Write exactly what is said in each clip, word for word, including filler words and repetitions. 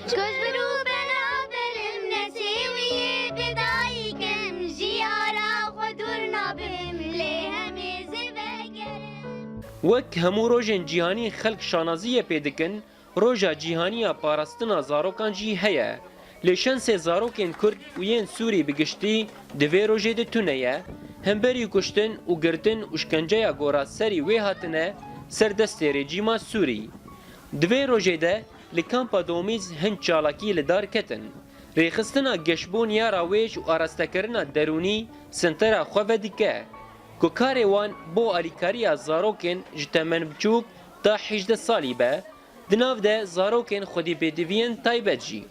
Koç bir û beraberim, nesê wî yê pêdayîkim, ji yara xwe dûr nabim, lê hemê zêvegerim. Wek hemû rojên cîhanî xelk şanaziyê pê dikin, Roja Cîhanî ya Parastina Zarokan jî heye. Lê şensê zarokên Kurd û yên Sûrî bi giştî di vê rojê de tune ye. Hemberî kuştin û girtin û şkenceya ku ra serî wê hatine ser destê rejîma Sûrî. Di vê rojê de li kampa Domîz hin çalakî li dar ketin. Rêxistina geşbûn ya rawêj û arastekirina derûnî sentera xwe vedike ku karê wan bo alîkariya zarokên ji temen biçûk ta hejdeh salî be, di nav de zarokên xwedî pêdiviyên taybet jî.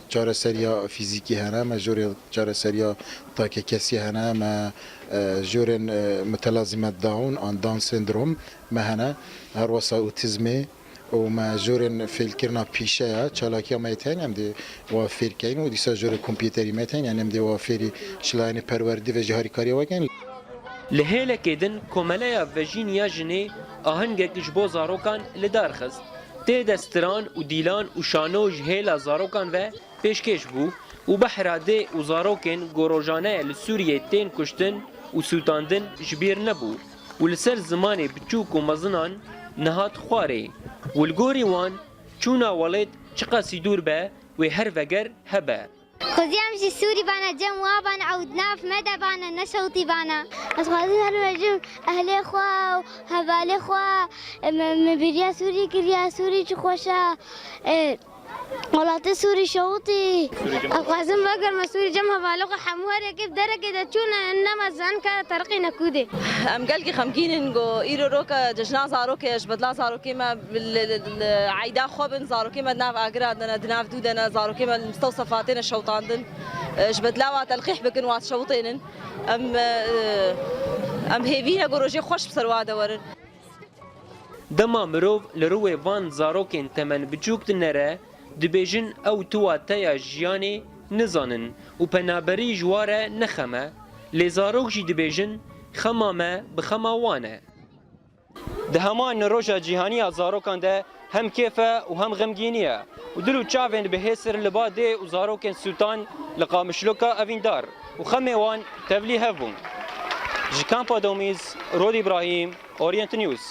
Çareseriya fîzîkî hene, me jorê çareseriya takekesî hene, me, e, jorên, e, mutelazîmet Down an Down syndrome me hene, her wesa otîzmê û me jorên fêlkirina pîşe ya, çalakiya me tên em dê wa fêr keyin û dîsa jorê kompîterî me tên, yani em dê wa fêrî şilayene perwerdî ve jî harîkariya we keyin. Li hêlekê din Komeleya Vejîn ya Jinê ahengek ji bo zarokan li dar xist. Tê de stran û dîlan û şano ji hêla zarokan ve pêşkêş bû û behra dê û zarokên ku rojane li Sûriyê tên kuştin û sûtandin ji bîr nebû û li ser zimanê biçûk û mezinan nehat xwarê û li gorî wan çûna welêt çiqasî dûr be wê her veger hebe. Xwezî em jî Sûrî bana, cem wa bana, ew di nav me de bana, ne şewtî bana. Ez xwazim her wecim ehlê xwe û hevalê xwe, e, me, me bêriya Sûrî kiriye, Sûrî çi xweş e. E, welatê Sûrî şewtî. Ez xwazim vegerme Sûrî cem hevalê xwe, hemû her yekê bi derekê de çûne, nema zan ka terqî nekûdê. Em gelkî xemgîn in ku îro roke cejna zarokê, ji bedla zarokê me li, li, li eyda xwe bin, zarokê me di nav agira de ne, di nav dû de ne, zarokê me li mistewsefa têne şewtandin. E, ji bedla wa telqîh bikin, wa dişewitênin. Em, e, em hêvî ne ku rojê xweş bi ser wa de werin. Dema mirov li rûyê van zarokên temen biçûk dinere, dibêjin ew tu wateya jiyanê nizanin û penaberî ji wa re ne xem e. Lê zarok jî dibêjin xema me bi xema wan e. Di heman Roja Cîhanî ya Zarokan de hem kêf e û hem xemgînî ye û dil û çavên bi hêsir li ba dê û zarokên sûtan li Qamişloka evîndar û xemê wan tevlî hev bûn. Ji kampa Domîz, Rod Îbrahîm, Orient News.